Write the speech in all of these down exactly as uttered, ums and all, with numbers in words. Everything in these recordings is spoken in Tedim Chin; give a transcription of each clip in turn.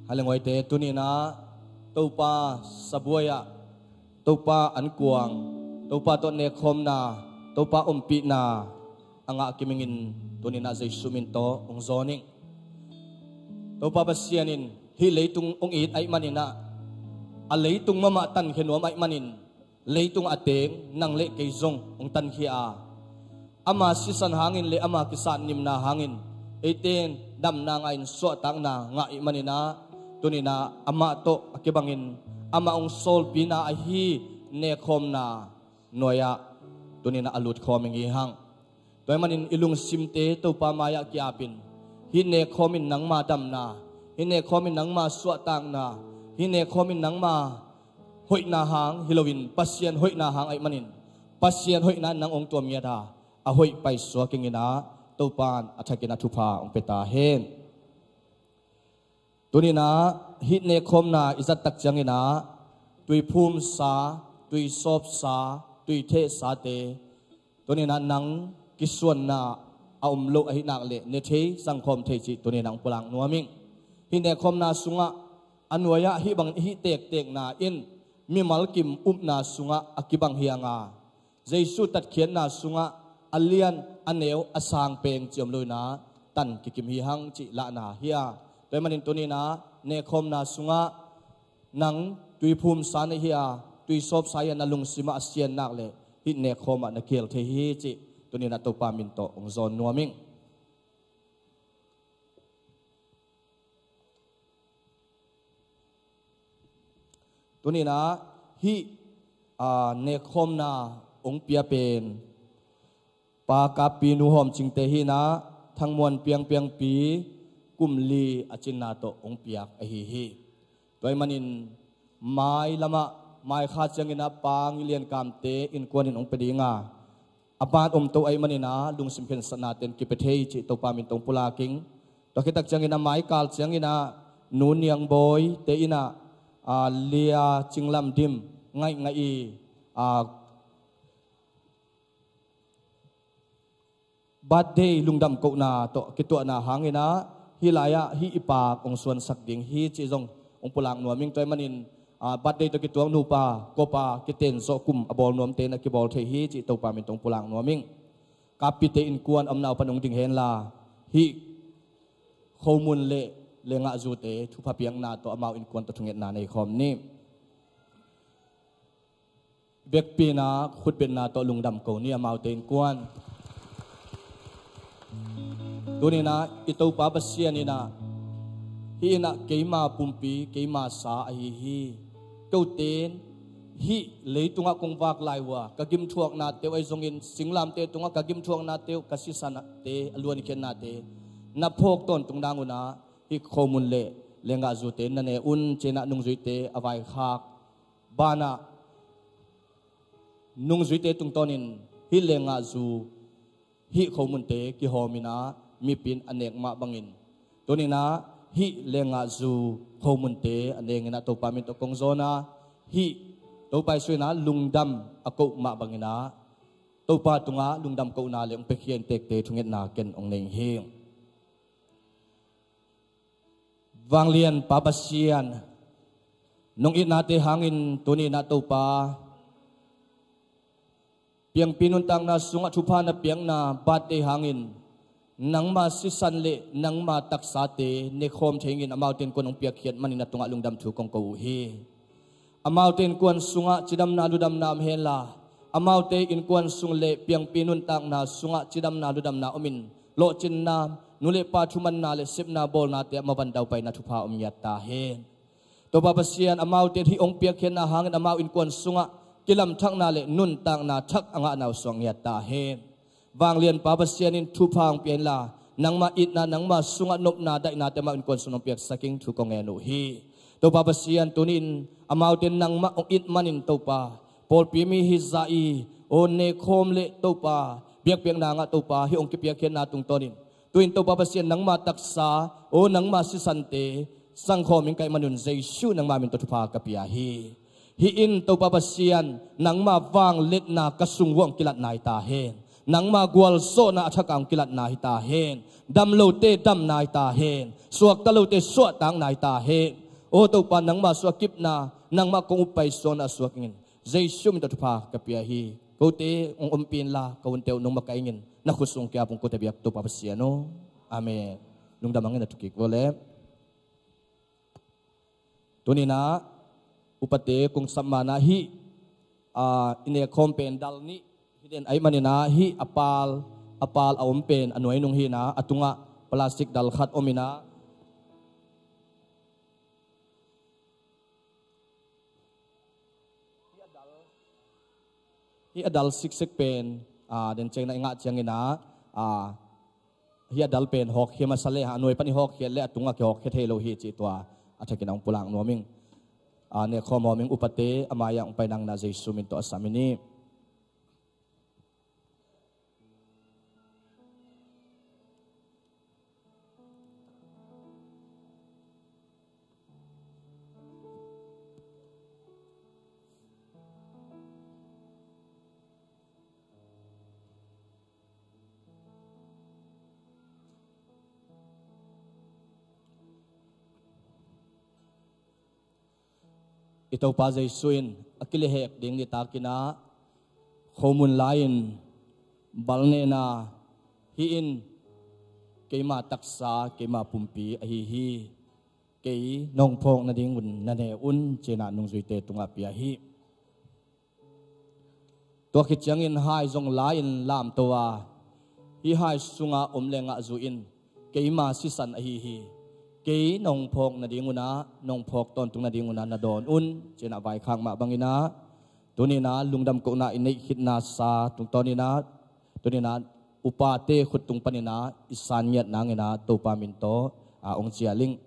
Halenghuaite, tuninah Topa sabuai-ah, Topa ankuang, Topa tawh nekkhawmna, Topa ompihna a ngah kimingin tuninah Jesu min tawh hong zawn ing. Topa Pasian in hih leitung hong it ahih maninah, a leitung mahmah tankhia nuam ahih manin, leitung a teng nang le kei zong hong tankhia a, ama sisan hangin le ama kisat nimna hangin eite in damna ngahin suahtakna ngah ih maninah, tuninah amah tawh a kibangin amah hong sawlpina ahi nekkhawmna nuai-ah tuninah a lutkhawm ing hi hang. Tua ahih manin i lungsimte Topa mai-ah ki-apin, hih nekkhawm in nangma damna, hih nekkhawm in nangma suahtakna, hih nekkhawm in nangma hoihna hang hi loin Pasian hoihna hang ahih manin, Pasian hoihna in nang hong tuam ngiat a, a hoih paisuak inginah Topa in a thakin a thupha hong pia ta hen. Tuninah hih nekkhawmna i zat tak cianginah tuiphumsa, tuisawpsa, tuithehsate, tuninah nang kisuanna a om loh ahih nak le ne thei, zangkhawm thei cih tuninah hong pulak nuam ing. Hih nekkhawmna sungah a nuai-ah hih bangin i hih tektekna in mimal kim upna sungah a kibang hi hang a, Jesu tatkhiatna sungah a lian a neu a sang peng ci om loinah tan kikim hi hang cih lahna hi a. Tua ahih manin tuninah nekkhawmna sungah nang tuiphumsa na hi a, tuisawpsa hi a, na lungsimah a sian nak le hih nekkhawmah na kihel thei hi cih tuninah Topa min tawh hong zawn nuam ing. Tuninah hih, aa, nekkhawmna hong pia pen Pa Kappi, Nu Hawm Cingte hinah Thang Muan Piang Piangpi kum li a cinna tawh hong piak ahi hi. Tua ahih manin mai lamah, mai kha cianginah Pa Ngi Lian Kamte innkuan in hong pia ding a, a ban om to ahih maninah lungsim khensatnate in kipia thei cih Topa min tawh hong pulak ing. Tua khit tak cianginah mai kal cianginah Nu Niang Bawite innah, aa, Lia Cing Lam Dim ngaihngah i, aa, birthday lungdam kohna tawh kituahna hanginah hih lai-ah hih i pa hong suansak ding hi cih zong hong pulak nuam ing. Tua ahih manin, aa, birthday tawh kituak nupa, kopa, kitenzawh kum a bawl nuamte in a kibawl thei hi cih Topa min tawh hong pulak nuam ing. Kappite innkuan a omna uh pan hong ding henla, hih khomun le lengahzute thupha piakna tawh amau innkuan tawh thungetna nei khawm ni. Biakpiakna khutbetna tawh lungdam ko ni amaute innkuan. Tuninah i Topa Pasian innah hih innah keima pumpi, keima sa ahi hi. Kote in hih leitungah kong vak lai uh a, ka gimthuaknate uh ahi zongin, singlamteh tungah ka gimthuaknate uh, ka sisante, a luan i khiatnate na phawk tawntung ding unah hih khomun le lengahzute na ne un, ci-inah nungzuite a vaikhak banah nungzuite tungtawnin hih lengahzu, hih khomunte kihawm innah mipi in a nek mah bangin tuninah hih lengahzu khomunte a neng innah Topa min tawh kong zawn a, hih Topa Jesu innah lungdam a koh mah banginah Topa tungah lungdam kohna le hong piakhia inntekte thungetna ken hong nei hi. Vanglian Pa Pasian, nong itnate hangin tuninah Topa, piangpi nuntakna sungah thupha na piakna birthday hangin nangma sisan le nangma taksate nekhawm thei ingin amaute innkuan hong piakkhiat manin na tungah lungdam thu kong ko uh hi. Amaute innkuan sungah cidamna ludamna om henla, amaute innkuan sung le piangpi nuntakna sungah cidamna ludamna omin, lawhcinna, nu le pa thumanna le sepna bawlnate a mavan daupaina thupha om ngiat ta hen. Topa Pasian, amaute hih hong piakkhiatna hangin amau innkuan sungah kilamthakna le nuntakna thak a ngahna uh suak ngiat ta hen. Vanglian Pa Pasian in thupha hong pia inla, nangma itna, nangma sungah nopna, daihnate amau innkuan sung hong piaksak ing thu kong ngen uh hi. Topa Pasian, tuni-in amaute nangmah hong it manin Topa, pawlpi mi hi zah i, aw nekhawm le Topa, biakpiakna ngah Topa, hih hong kipiakkhiatna tungtawnin, tu-in Topa Pasian nangma taksa, aw nangma sisante, zangkhawm ing ka hih manun Jesu nangma min tawh thupha ka pia hi. Hih in Topa Pasian, nangma vangliatna ka sung uah hong kilat nai ta hen. Nangma gualzawhna a thakang kilatna hi ta hen. Dam lote damna hi ta hen. Suakta lote suahtakna hi ta hen. Aw Topa, nangma suahkipna, nangma kong uppai suahna suak ingin. Jesu min tawh thupha ka pia hi. Kote hong ompih inla, ka hunte uh nong makaih ingin. Na khut sung kiap ung, kote biak Topa Pasian aw. Amen. Lungdam hangin a thukik vua le. Tuninah upate kong sap manah hih, ah, i nekkhawm pen dal nih hi den ahih maninah hih a pal, a pal a om pen a nuai nung hinah a tungah plastic dal khat om inah hih a dal siksik pen, ah, den ciangin i ngah ciangin ah, ah, hih a dal pen hawkkhia masa le, a nuai pan i hawkkhiat le a tungah kihawkkhia thei lo hi cih tua a thakin a hong pulak nuam ing. Ah, nekkhawm hawm ing upate, a mai-ah hong pai nangin Jesu min tawh a sam ing. I Topa Jesu in a kilehhek ding nitakinah khomun lai-in balnena, hih in keima taksa, keima pumpi ahi hi. Kei nong phawk nadingun na ne un, cinah nungzuite tungah pia hi. Tua khit ciangin hai zong la-in lamto a, hih hai sunga om le ngah zu in, keima sisan ahi hi. Kei nong phawk nadingunah, nong phawk tawntung nadingunah na dawn un, cinah vaikhak mah banginah, tuninah lungdam kohna i neih khitna sa tungtawninah, tuninah upate khut tung paninah i san ngiat nanginah Topa min tawh a hong cial ing.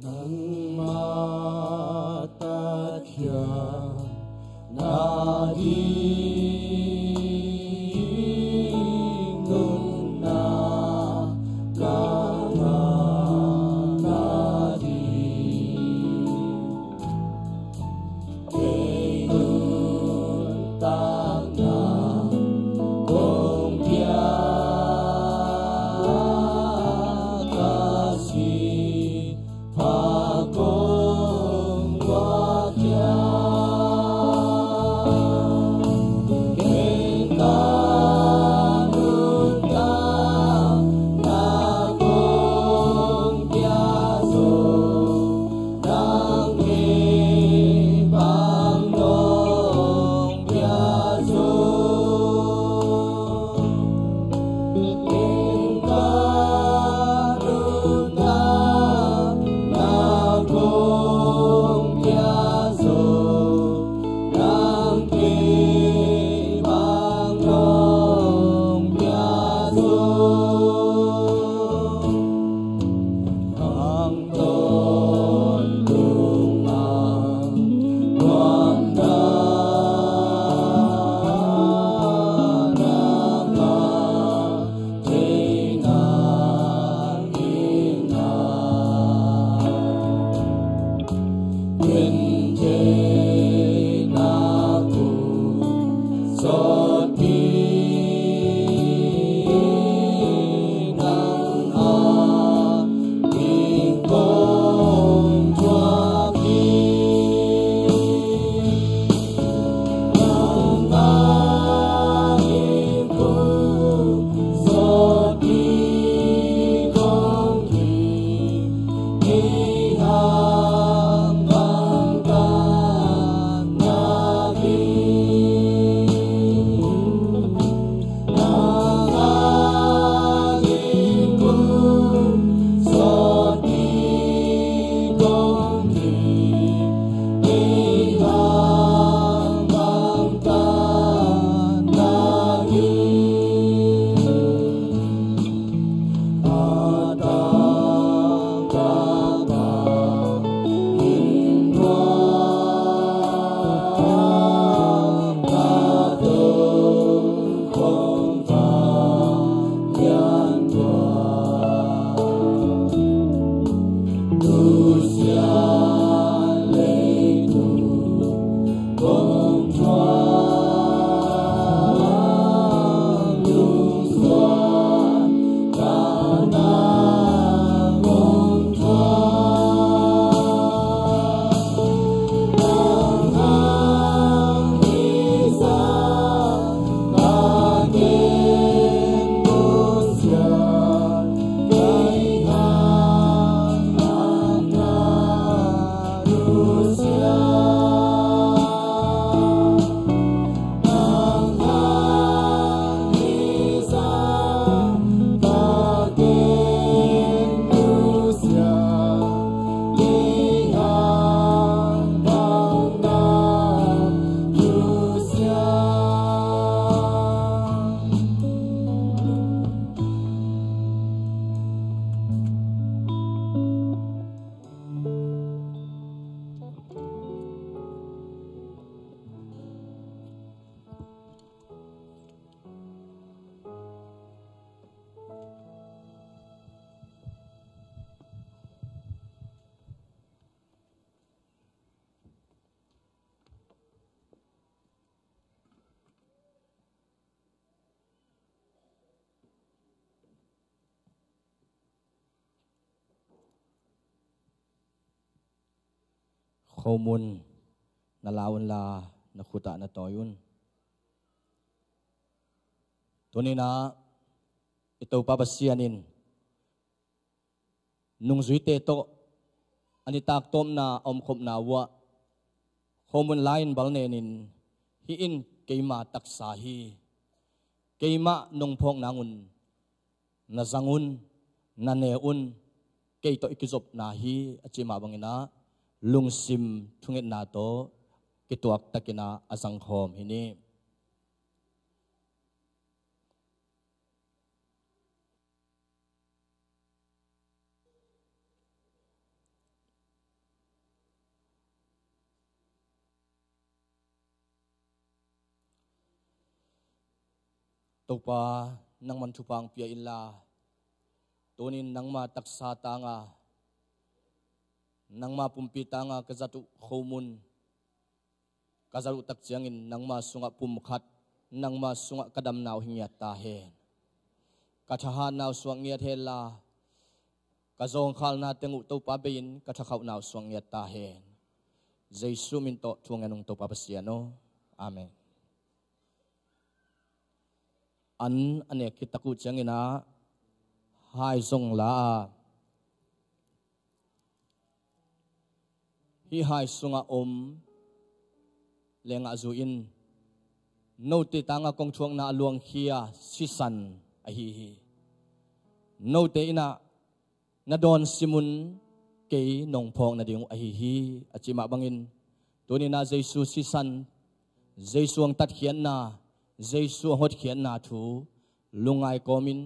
Nangmah takkhia nading nunna ka ngah nading. Kei nuntakna kong pia ka si, pha Khomun na la unla, na khutah na tawi un. Tuninah i Topa Pasian in nungzuite tawh a nitak tawpna a omkhopna uhah khomun lai-in bal nenin, "Hih in keima taksa hi. Keimah nong phawk nangun na zang un, na ne un, kei tawh i kizopna hi," a cih mah banginah lungsim thungetna tawh kituak takinah a zangkhawm hi ni. Topa, nangman thupha hong pia inla, tunin nangma taksa tanga, nangma pumpi tanga ka zat uh khomun ka zat uh tak ciangin nangma sungah pumkhat, nangma sungah ka damna uh hi ngiat ta hen. Ka thahatna uh suak ngiat henla, ka zawngkhalna teng uh Topa bei-in ka thakhauhna uh suak ngiat ta hen. Jesu min tawh thu ngen ung Topa Pasian aw. Amen. An a nek khit tak uh cianginah hai zong la a, hih hai sungah om lengah zu in, note tanga kong thuakna a luangkhia sisan ahi hi. Note inah na dawn simun kei nong phawk nading uh ahi hi, a cih mah bangin tuninah Jesu sisan, Jesu hong tatkhiatna, Jesu hong hotkhiatna thu lungngai kawmin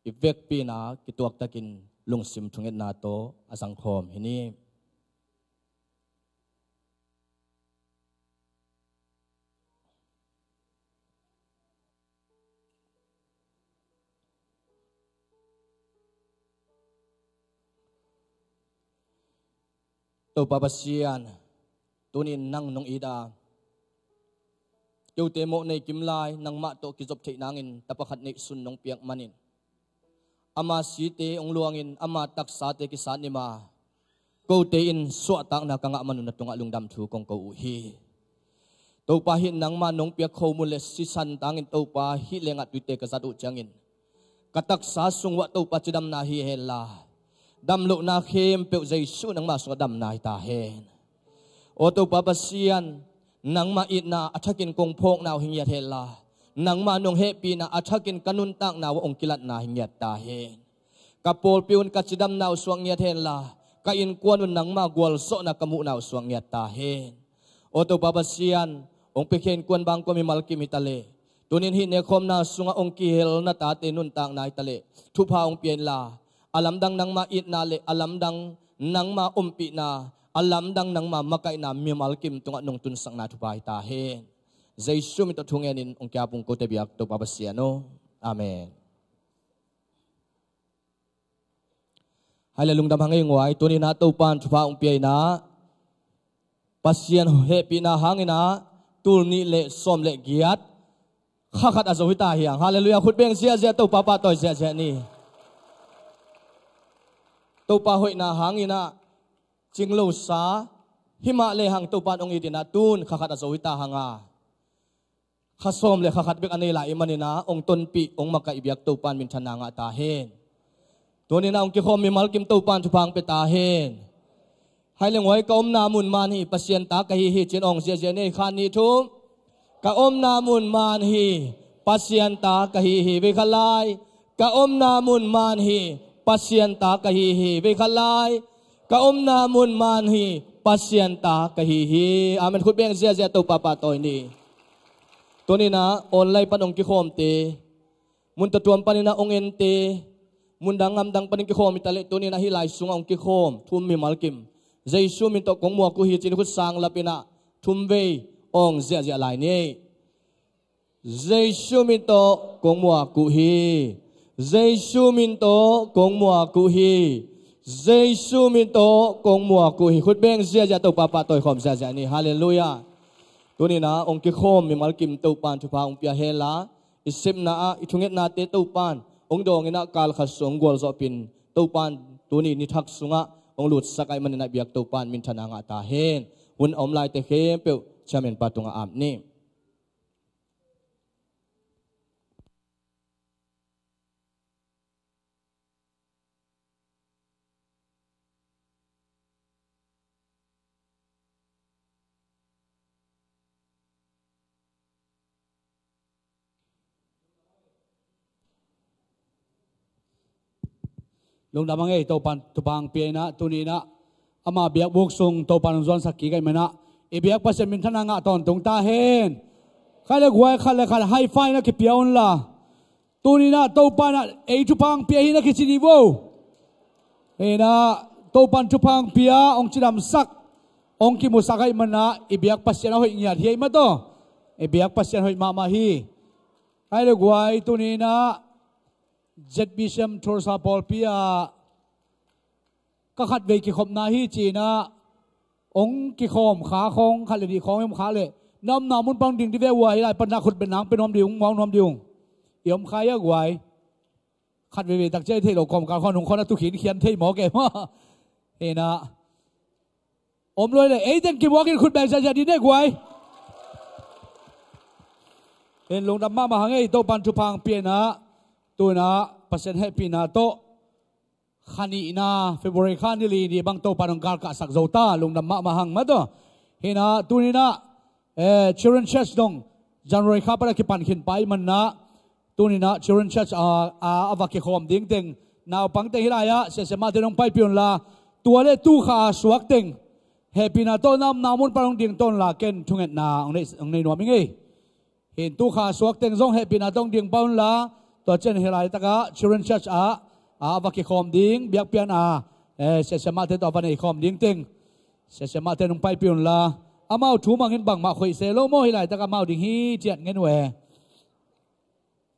i vekpi-in ah kituaktakin lungsim thungetna tawh a zangkhawm hi ni. Topa Pasian, tunin nang nong it a, keute mawh nei kim lai, nangmah tawh kizop theih nangin tapa khat neihsun nong piak manin, ama site hong luangin ama taksate kisat nim a, kote in suahtakna ka ngah man un na tungah lungdam thu kong ko uh hi. Topa, hih nangma nong piak khomun le sisan tangin Topa, hih lengah tuite ka zat uh ciangin ka taksa sung uhah Topa cidamna hi henla, damlohna khempeuh Jesu nangma sungah damna hi ta hen. Aw Topa Pasian, nangma itna a thakin kong phawkna uh hi ngiat henla, nangma nong hehpihna a thakin ka nuntakna uh hong kilatna hi ngiat ta hen. Ka pawlpi un ka cidamna uh suak ngiat henla, ka innkuan un nangma gualzawhna ka muhna uh suak ngiat ta hen. Aw Topa Pasian, hong piakhia innkuan bangkua mimal kim hi ta leh, tunin hih nekkhawmna sungah hong kihelna tate nuntakna hi ta leh, thupha hong pia inla, a lamdang nangma itna le a lamdang nangma ompihna, a lamdang nangma makaihna mimal kim tungah nong tunsakna thupha hi ta hen. Jesu min tawh thu ngenin hong kiap ung kote biak Topa Pasian aw. Amen. Hai le lungdam hang ei nguai, tuninah Topan thupha hong pia inah, Pasian hehpihna hanginah tul nih le sawm le giat kha khat a zo hi ta hiang. Halleluiah. Khut beng ziahziah, Topa pahtawi ziahziah ni. Topa hoihna hanginah cinglosa himah lehang Topan hong itinah tun kha khat a zo hi ta hanga, kha sawm le kha khat bek a nei lai i maninah hong tonpih hong makaih biak Topan minthanna ngah ta hen. Tuninah hong kikhawm mimal kim Topan thupha hong pia ta hen. Hai le nguai, ka omna mun man hi, Pasian ta ka hi hi, cin awng ziahziah ni. Khat nih thum. Ka omna mun man hi, Pasian ta ka hi hi. Vei khat lai. Ka omna mun man hi, Pasian ta ka hi hi. Vei khat lai. Ka omna mun man hi, Pasian ta ka hi hi. Amen. Khut beng ziahziah, Topa pahtawi ni. Tuninah online pan hong kikhawmte, mun tuamtuam paninah hong ente, mun dang gam dang panin kikhawm hi ta leh, tuninah hih lai sungah hong kikhawm thu mimal kim, Jesu min tawh kong muak uh hi, cin khut sang lapinah thum vei awng ziahziah lai ni. Jesu min tawh kong muak uh hi. Jesu min tawh kong muak uh hi. Jesu min tawh kong muak uh hi. Khut beng ziahziah, Topa pahtawi khawm ziahziah ni. Halleluiah. Tuninah hong kikhawm mimal kim Topan thupha hong pia henla, i sepna ah i thungetnate Topan hong dawnginah kal khat sung hong gualzawhpih in, Topan tuni ni thak sungah hong lutsak ahih maninah biak Topan minthanna ngah ta hen. hun a om laite khempeuh Chairman pa tungah ap ni. Lungdam a ngei, Topan thupha hong pia in ah, tuni in ah ama biakbuk sung Topan hong zuansak kik ahih manin ah, i biak Pasian minthanna ngah tawntung ta hen. Khat le guai, khat le khat high five na kipia un la. Tuni in ah Topan ah ei thupha hong pia hi na kici dih vo. Hi in ah Topan thupha hong pia, hong cidamsak, hong kimusak ahih manin ah i biak Pasian a hoih ngiat hi ei mah tawh. I biak Pasian hoih mahmah hi. Khat le guai, tuni in ah Z B C M Tulsa pawlpi ah ka khatvei kikhopna hi ci in ah, hong kikhawm kha khawng, khat le nih khawng i om kha leh, na omna mun pan hong ding dih ve ua, hih lai pan na khut beng nang pe nuam ding ung, muang nuam ding ung. I om kha hia guai? Khat veivei tak ciang i theih loh kawmkal khawng nung khawng na tu khinkhian thei mawk e maw. Hi in ah om lua leh ei teng kimuak in khut beng ziahziah dih ni guai. Hi in lungdam mahmah hang ei, Topan thupha hong pia in ah, tu in ah Pasian hehpihna tawh kha nihna February kha ni li ni bang Topan hong galkahsak zo ta, lungdam mahmah hang mah tawh. Hi in ah tuni in ah, eh, Children Church dong January kha pan a kipan khin pa ahih manin ah, tuni in ah Children Church a, a, a va kikhawm ding teng, naupang teng hih lai ah siasia mahte in hong paipih un la, tua le tu kha a suak teng hehpihna tawh na omna mun pan hong ding ta un la, ken thungetna hong nei, hong nei nuam ing ei. Hi in tu kha a suak teng zong hehpihna tawh hong ding pah un la, tua ciang hih laitak ah Children Church ah, a, a va kikhawm ding, biakpiakna, eh, siasia mahte tawh a va nei khawm ding teng, siasia mahte in hong paipih un la. Amau thu mang in bangmah khoih se lo maw, hih laitak ah amau ding hi ci-in ngen uh e.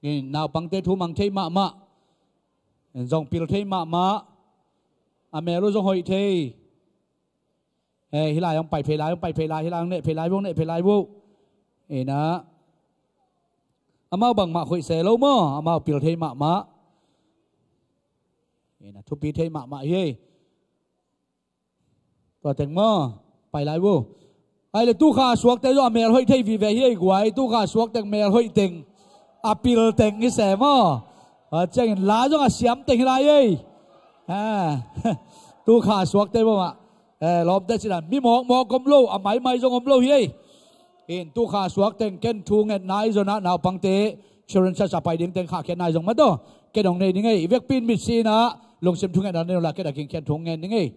Hi in naupangte thu mang thei mahmah, zong pil thei mahmah, a mel uh zong hoih thei. Eh, hih lai hong pai phei lai, hong pai phei lai, hih lai hong neh phei lai vo, hong neh phei lai vo. Hi in ah amau bangmah khoih se lo maw, amau pil thei mahmah. Hi in ah thupi thei mahmah hi ei. Tua teng maw, pai lai vo. Ahih leh tu kha a suakte zong a mel hoih thei vive hi ei guai, tu kha a suak teng, mel hoih teng, a pil teng hi se maw. A ciangin la zong a siam teng hi lai ei. Ah, tu kha a suakte maw mah. Eh, lawmte cih dan mi mawkmawk om lo, a maimai zong om lo hi ei. Hi in tu kha a suak teng ken thu ngetna ahi zongin ah naupangte Children Church a pai ding teng khahkhiatna ahi zong mah tawh ken hong nei ding ei. I vekpi in mitsi in ah lungsim thungetna nei un la, ken a kingkhian thu hong ngen ding ei.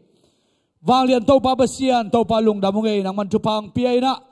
Vanglian Topa Pasian, Topa lungdam ung ei, nangman thupha hong pia in ah,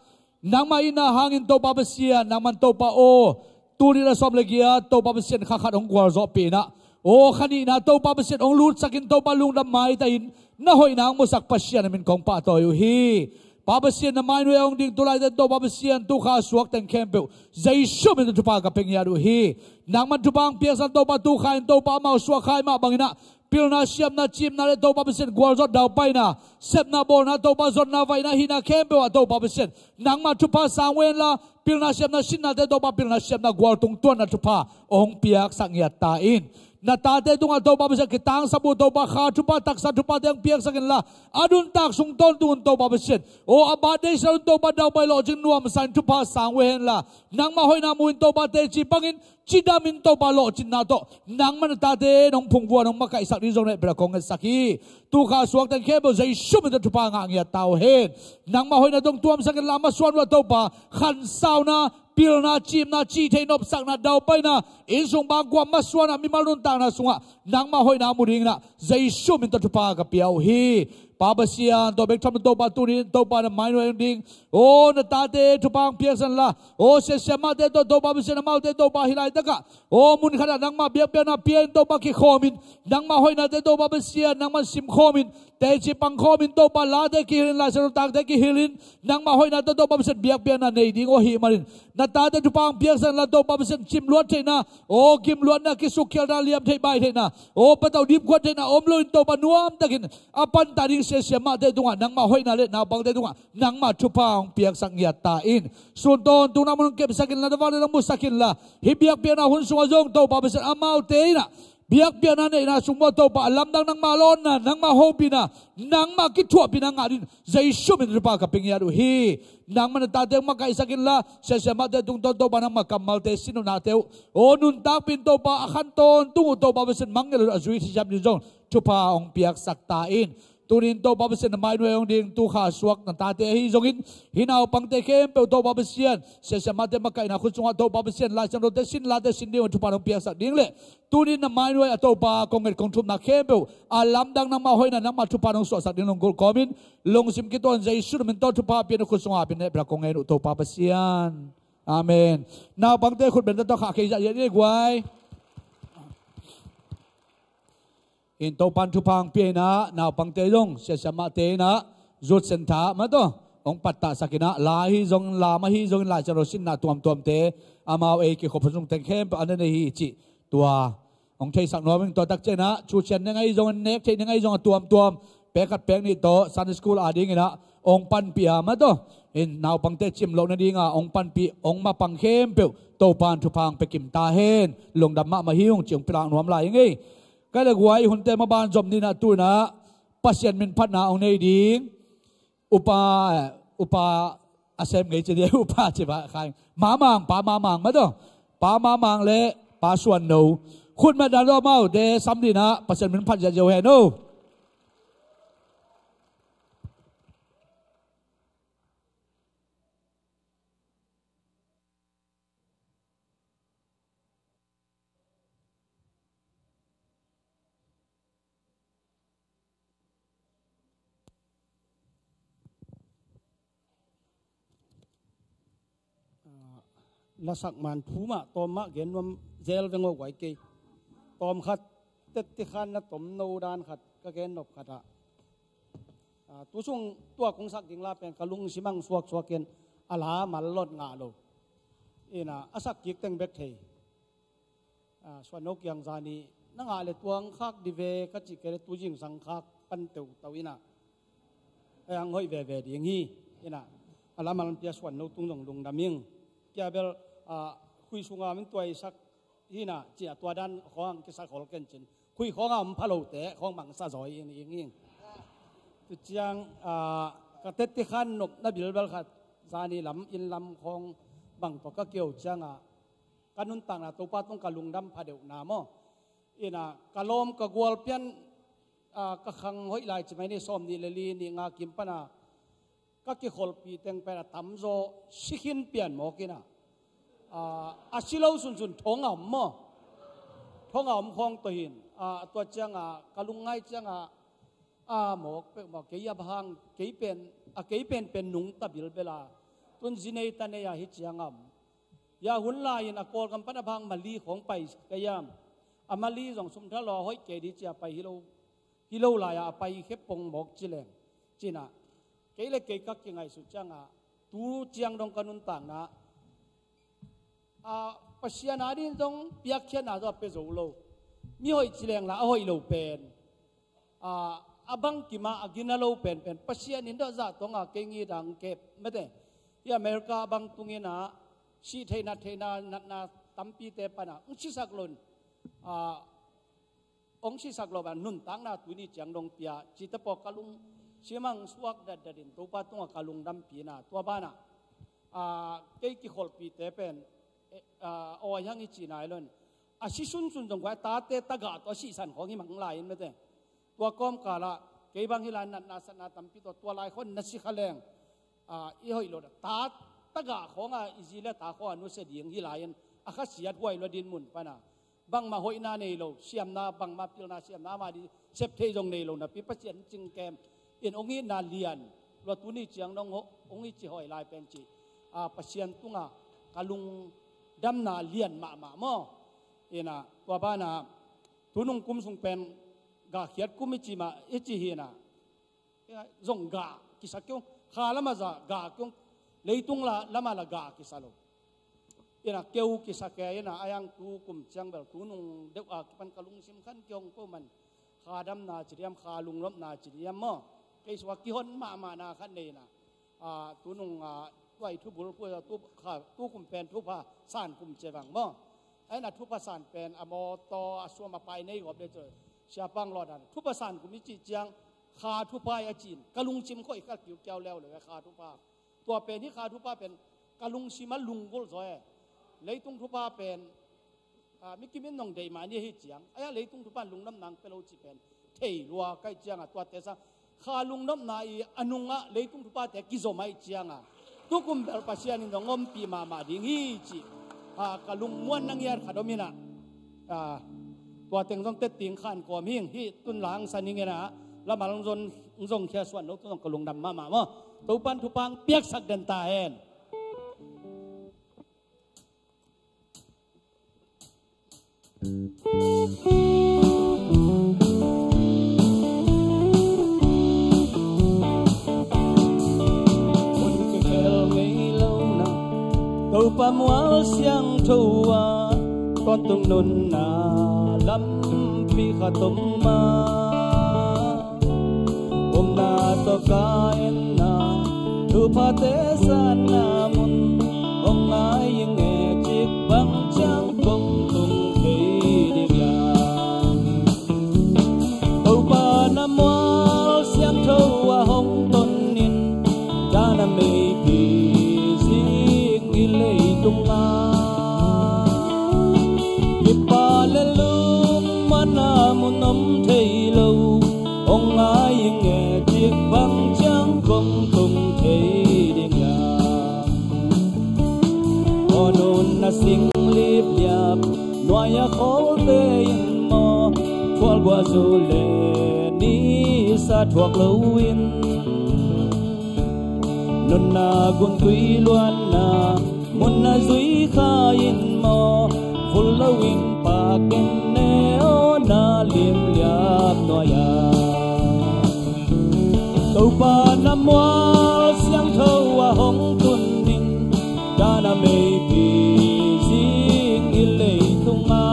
nangmah itna hangin Topa Pasian, nangman Topa aw, tuni in ah sawm le giat Topa Pasian kha khat hong gualzawhpih in ah, aw, kha nihna Topa Pasian hong lutsak in Topa lungdam maitahin na hoihna hong musak Pasian na min kong pahtawi uh hi. Pa Pasian, na mai nuai-ah hong ding tu laitakin Topa Pasian, tu kha a suak teng khempeuh Jesu min tawh thupha ka pia ngiat uh hi. Nangman thupha hong piaksak in Topa, tu kha in Topa amau suak kha ahih mah bangin ah pilna, siamna, ciimna le Topa Pasian gualzawh, daupaina, sepna, bawlna, Topa zotna, vaihna, hihna khempeuh ah Topa Pasian, nangmah thupha sang uh hen la, pilna, siamna, sinnate Topa pilna, siamna, gualtung tuanna thupha hong piaksak ngiat ta in. Na tate tungah Topa Pasian kitangsap uh Topa, kha thupha, taksa thuphate hong piaksak in la, a nuntak sung tawntung un Topa Pasian, aw, a birthday sung Topa daupai lawhcing nuamsa in thupha sang uh hen la, nangmah hoihna mu in Topa teci pangin, cidam in Topa lawhcinna tawh nangmah na tate nong phungvuan, nong makaihsak ding zong na hehpihna kong ngetsak hi. Tu kha a suak teng khempeuh Jesu min tawh thupha ngah ngiat ta uh hen. Nangmah hoihna tawh hong tuamsak in la, masuan uh ah Topa, khansauna, pilna, ciimna, cih theih nopsakna, daupaina, innsung bangkua masuan ah mimal nuntakna sungah nangmah hoihna mu dingin ah Jesu min tawh thupha ka pia uh hi. Pa Pasian, tua bek tham lo Topa, tuni in Topa na mai nuai hong ding, aw, na tate thupha hong piaksak in la, aw, siasiamahte tawh Topa Pasian, amaute Topa hih laitakah, aw, mun khatah nangmah biakpiakna pia in Topa kikhawm in, nangmah hoihnate Topa Pasian nangman simkhawm in, teci pangkhawm in Topa, late kihilh in, Lai Siangtho nuntakte kihilh in, nangmah hoihnate Topa Pasian biakpiakna nei ding uh ahih manin, na tate thupha hong piaksak in la Topa Pasian, cimluat theihna, aw, gimluatna, kisukkhialna, liam theih bai theihna, aw, patauh dipkhuat theihna om loin Topa nuamtakin a pantah ding siasiamahte tungah nangmah hoihna le naupangte tungah nangmah thupha hong piaksak ngiat ta in. Sun tawntung nangman hong kepsak in la, na vanglian hong musak in la, hih biakpiakna hun sungah zong Topa Pasian, amaute in ah Biakpiakna neihna sung maw Topa, a lamdang nangmah lawnna, nangmah hopihna, nangmah kithuahpihna ngah dingin Jesu min thupha ka pia ngiat uh hi. Nangmah na tate hong makaihsak inla, siasia mahte tungtawn Topa nangmah kammalte, sin uh nate uh, aw nuntakpih in Topa, a khan tawntung uh Topa Pasian mangngilh uh a zui thisiam ding zong thupha hong piaksak ta in. Tunin Topa Pasian na mainuai hong ding tukha suak na tate ahi zongin, hih naupangte khempeuh Topa Pasian, siasia mahte makaihna khut sungah Topa Pasian, Lai Siangthote sin, late sin ding uh thupha hong piaksak ding le tunin na mainuai a Topa kong nget kong thumna khempeuh a lamdang nangmah hoihna, nangmah thupha nong suahsak ding lunggulh kawmin, lungsim kituakin Jesu na min tawh thupha pia na khut sungah pia na hehpihna kong ngen uh Topa Pasian. Amen. Naupangte khut bengte tawh khahkhia zahzah ni guai. In Topan thupha hong pia in ah, naupangte zong siasia mahte in ah, Youth Centre mah tawh hong pattahsak in ah, la ahi zongin, la mah ahi zongin, Lai Siangtho sinna tuamtuamte, amau ei kikhop hun sung teng khempeuh a na nei hi cih tua hong theisak nuam ing. Tua takciangin ah, thu cian ning ahi zongin, nek theih ning ahi zongin, a tuamtuam, pek khat pek nih tawh Sunday School adingin ah hong panpih a mah tawh, in naupangte cim loh nadingin hong panpih, hong mapang khempeuh Topan thupha hong pia kim ta hen. Lungdam mahmah hi ung, ci hong pilak nuam lai ing ei. Ka le guai, hunte maban zom ni in ah, tu in ah Pasian min phatna hong nei ding Upa, eh, Upa a sem ngei ci ni, Upa ci ba khai. Mamang, Pa Mamang mah tawh, Pa Mamang le Pa Suan No. Khut mat dan lo, amaute sam ni in ah Pasian min phat ziahziah uh hen o. Ah, lasak man thu mah tawm mah gen nuam zel veng aw guai kei. Tawm khat, tette khan na tom no dan khat ka gen nop khat ah. Ah, tu sung tua kong sak ding la pen ka lungsim ah suaksuak in a la mal lot ngah lo. In ah, a sak kik teng bek thei. Ah, Suan No kiang zani na ngah le tua hong khak di ve ka cih kei le tu zingsang khak pan teutau in ah, a hong hoih veve ding hi. In ah, a la mal pia Suan No tung zong lungdam ing. Kia bel, ah, khui sunga min tuaisak hi in ah, ci a tua dan khawng kisak hol ken cin. Khui khawng a om pha lote khawng mangsa zaw hi ing ing. Tu ciang, ah, ka tette khan nopna bilbel khat, zani lam inn lam khawng bang tawh ka keu ciangah, ka nuntakna Topa tung ka lungdam pha deuhna maw. In ah, ka lawm ka gual pian, ah, ka khang hoih lai ci mai ni, sawm nih le li nih nga kim pan a ka kikholhpih teng pen a tamzaw si khin pian mawk in ah, ah, a si lo sunsun thong a om maw. Thong a om khawng tawh hi in, ah, tua ciangah ka lungngai ciangah, a mawk peuhmawh kei a bang, kei pen, a kei penpen nungta bilbel a, tun zi nei ta nei a hi ciang a om. Hia hun lai-in a Kawlgam pan a bang Mali khawng pai ka hiam? A Mali zong sum tha lo a hoih kei di ci a pai hi lo, hi lo lai-a a pai khepong mawk ci leng. Ci in ah, kei le kei ka kingaihsut ciangah, tu ciang dong ka nuntakna ah, Pasian ading zong piakkhiatna zong a pia zo lo. Mi hoih ci leng la a hoih lo pen, ah, a bangkim a a gina lo penpen Pasian in dah zah tawng a kei ngit a hong kep mate. Hih America a bang tung in ah, sih theihna, theihna, natna tampite pan a hong sisak lo in, ah, hong sisak lo in nuntakna tuni ciang dong pia, cite pawh ka lungsim ah hong suak datdat in Topa tungah ka lungdampih in ah, tua banah, ah, kei kikholhpihte pen, eh, ah, awi hang i cih nai lo in, a si sunsun zong guai, tate tagah tawh a sihsan khawng hi mang lai in mate. Tua kawmkal ah kei bang hi lai, natna satna tampi tawh, tua lai khawng na si kha leng, ah, i hoih lo dah. Ta tagah khawng a i zi le ta khawng a nusia ding hi lai in, a khasiat huai lo a dinmun pan a, bangmah hoihna nei lo, siamna, bangmah pilna siamna mah di sep thei zong nei lo napi, Pasian cingkem in hong itna lian lua, tuni ciang dong hong i ci hoih lai pen ci, ah, Pasian tungah ka lungdamna lian mahmah maw. In ah, tua banah tunung kum sung pen gahkhiat kum i ci mah, i ci hi in ah, zong gah kisa kei ung, kha lamah zah gah kei ung, leitung la, lamah la gah kisa lo. In ah keu kisa kei in ah, a hiang tu kum ciang bel tunung deuh a kipan ka lungsim khan kei ung ko man, kha damna ci diam, kha lunglawmhna ci diam maw, kei sungah kihon mahmahna khat nei in ah, ah, tunung, ah, tuai thubul pua tu, kha, tu kum pen thupha san kum ci vang maw. Aina thupha san pen a mawtaw a suam a pai nei gawp le cu siapang lawdan thupha san kum i cih ciang kha thupha i a cin ka lungsim khoi kha kiukiau leuleu e kha thupha. Tua pen hi kha thupha pen ka lungsim a lunggulh zaw e. Leitung thupha pen a, mi kimin nong deih mah ni hi ciang aya leitung thupha lungnam nang pe lo ci pen thei lua kai cianga tuate sang kha lungnopna i a nungah leitung thupate kizom aih cianga tukum bel Pasian in nong ompih mahmah ding hi ci. A, ka lungmuan na ngiat khat om inah, a, tua teng zong tetting khan kawm hing hi tun lang san hing inah lamal zong zong khia suan lo tu zong ka lungdam mahmah maw. Topan thupang piaksak den ta hen. Hun kikhel ngei lo na Topa mual siangtho ah tawntung nunna lampi khat om a, omna tawh ka enna thuphate zanna mun hong ngai ing e cik bang ciang kong tung thei ding a. Topa na mual siangtho a hong ton in dan a meipi zing i leitung a kipa le lungmuanna mun om thei lo hong ngai ing e cik bang ciang kong tung thei ding a. Aw nunna sing lipliap nuai a khawlte in maw thual guahzu le nisa thuak loin nunna guntui luanna munna zui kha in maw vul loin pakin ne aw na limliap nuai a. Topa na mual siangtho a hong tun in dan a meipi zing i leitung a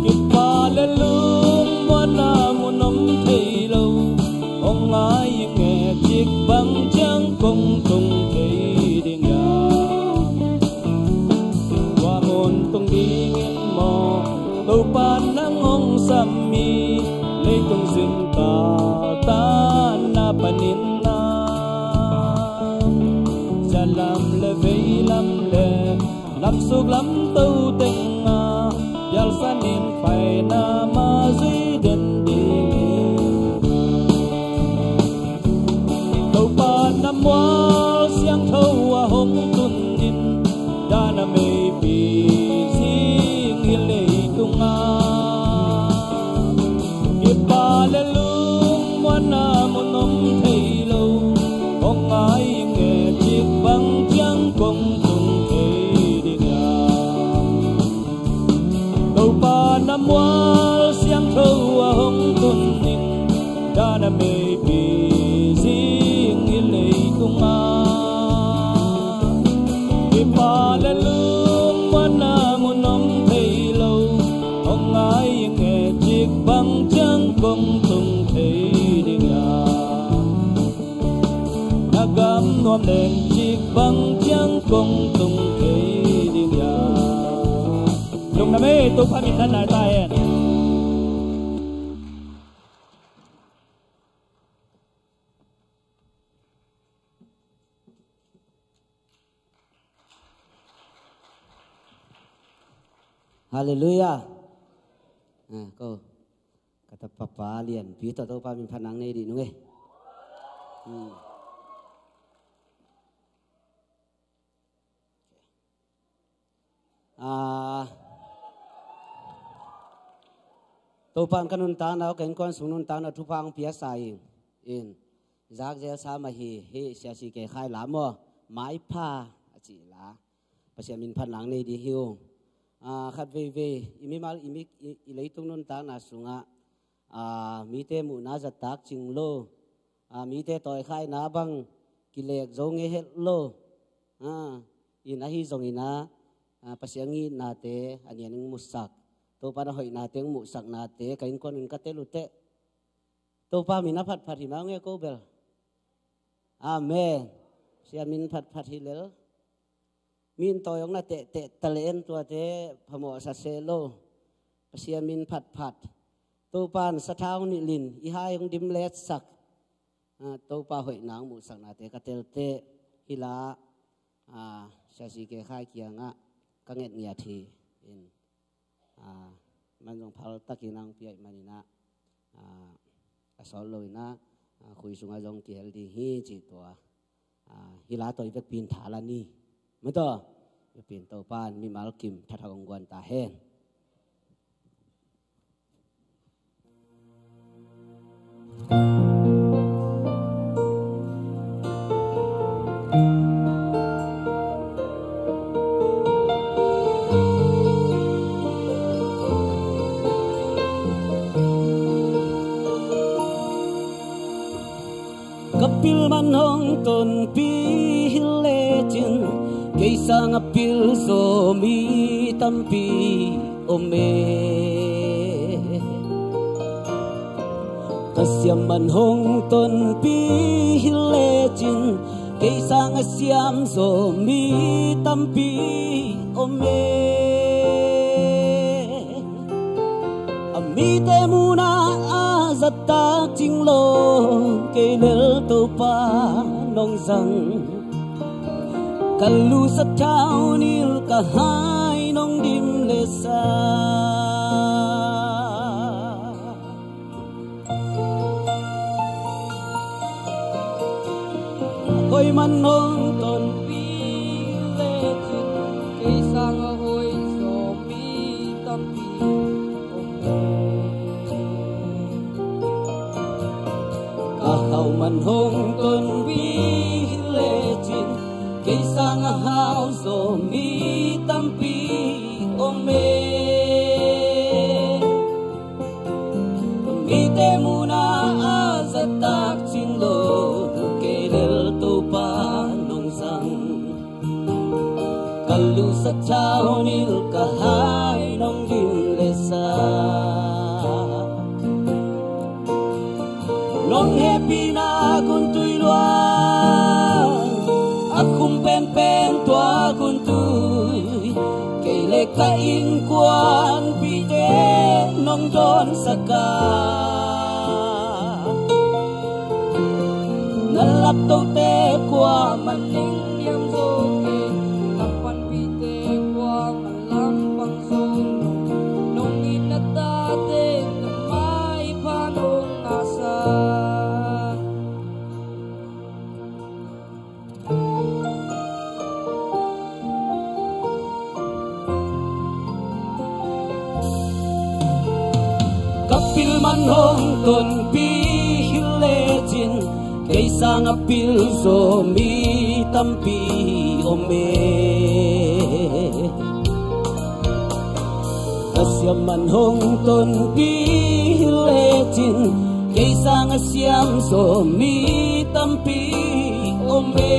kipa le lungmuanna mun om thei lo hong ngai ing e cik bang ciang kong tung thei ding a. Tua mun tung dingin maw Topa nang hong sam mi leitung zingkal tanna panin a sialam le veilam le lamsuk lamto teng a pialsan in paina ma zui den ding hi. Topa na mual siangtho a hong tun in dan a meipi zing hi leitung a kipa le lungmuanna mun om thei lo hong ngai ing e cik bang ciang kong tung thei ding a. Topa na mual siangtho a hong tun in dan a meipi zing i leitung a kipa le lungmuanna mun om thei lo hong ngai ing e cik bang ciang kong tung thei ding a. Na gam nuam leng cik bang ciang kong tung thei ding a. Lungdam e, Topa minthanna ta hen. Halleluiah. Ah, ko ka tapa pa Lianpi tawh Topa min phat nang nei dih nung e. Hmm. Ah, Topa in ka nuntakna uh, ka innkuan sung nuntakna uh thupha hong pia sa hi. In zakzel sa mah hi, hih siasi kei khai lam aw, maipha a cih la Pasian min phat nang nei dih hi uh. Ah, khat veivei i mimal i mik i, i leitung nuntakna sungah, ah, mite muhna zat tak cing lo, ah, mite tawikhaina bang kilek zo ngei het lo. Ah, in ahi zongin ah, ah, Pasian ngitnate a nian in musak, Topa na hoihnate in muhsaknate ka innkuan un ka tel uh teh Topa min a phatphat hi mah nge ko bel. Amen. Pasian min phatphat hi lel. Min tawi hong na tehteh talent tuate phamawh sa se lo. Pasian min phatphat. Topan sathau nilhin i hai hong dim letsak. Ah, Topa hoihna hong muhsaknate ka telteh hila, ah, Sia C K Khai kiangah ka ngetngiat hi in. Ah, man zong phaltakin ang piaih maninah, ah, a sawt loinah, ah, khui sungah zong kihel ding hi cih tua. Ah, hila tawi vekpin thala ni. Mataw, vekpin Topan mimal kim thathak hong guan ta hen. Ka pil man hong tonpi hi lecin, kei sang a pil zaw mi tampi om e. Ka siam man hong tonpi hi lecin, kei sang a siam zaw mi tampi om e. A mite munah a zattak cing lo, kei lel Topa nong zang. Ka lu sathau nil ka hai nong dim le sa. Hoi man hong tonpi lecin, kei sang a hoi zaw mi tampi om e. Ka hau man hong tonpi lecin, kei sang a hau zaw mi tampi om e. Mite munah a zattak cing lo, kei lel Topa nong zang. Ka lu sathau nil ka hai nong dim le sa. Nong hehpihna guntui luang, a khum penpen tua guntui, kei le ka innkuanpihte nong dawnsak a. Na laptote kuamah neng hiam zo kei, na panpihte kuamah lampang zo lo, nong it na tate na maipha nong ngahsa. Ka pil man hong tonpi hi lecin, kei sang a pil zaw mi tampi om e. Ka siam man hong tonpi hi lecin, kei sang a siam zaw mi tampi om e.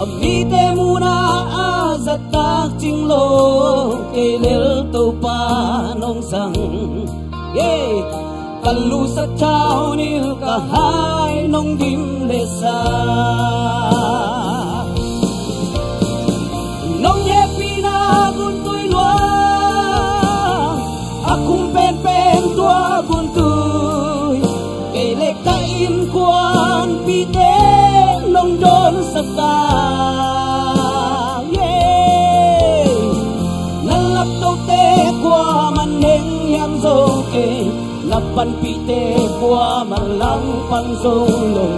A mite munah a zattak cing lo, kei lel Topa nong zang. Yeah. Ka lu sathau nil ka hai nong dim le sa. Nong hehpihna guntui luang, a khum penpen tua guntui, kei le ka innkuanpihte nong dawnsak a. Yeah. Na laptote kuamah neng hiam zo kei, na panpihte kuamah lampang zo lo,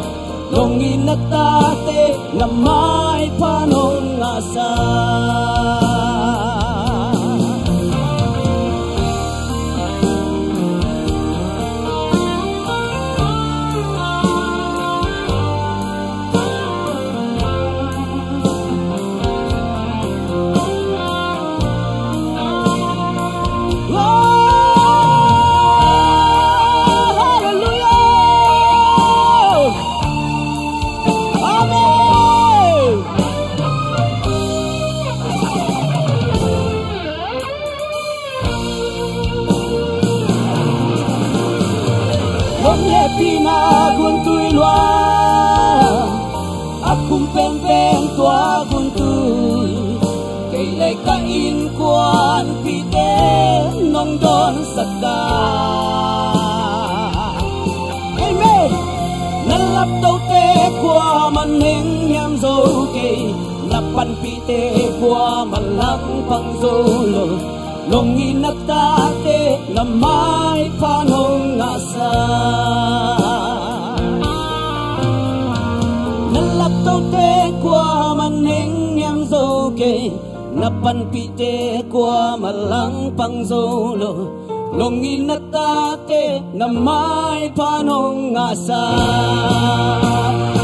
nong it na tate na maipha nong ngahsa. Nong hehpihna guntui luang, a Kum penpen tua gun tui, kei le ka innkuanpihte nong dawnsak ta. Amen. Na laptote kuaman henghiam zo kei, na panpihte kuaman langpang zo lo. Lungina tate na maipha nong ngahsa. Na laptote kuaman henghiam zo kei, na panpihte kuaman langpang zo lo. Lungina tate na maipha nong ngahsa.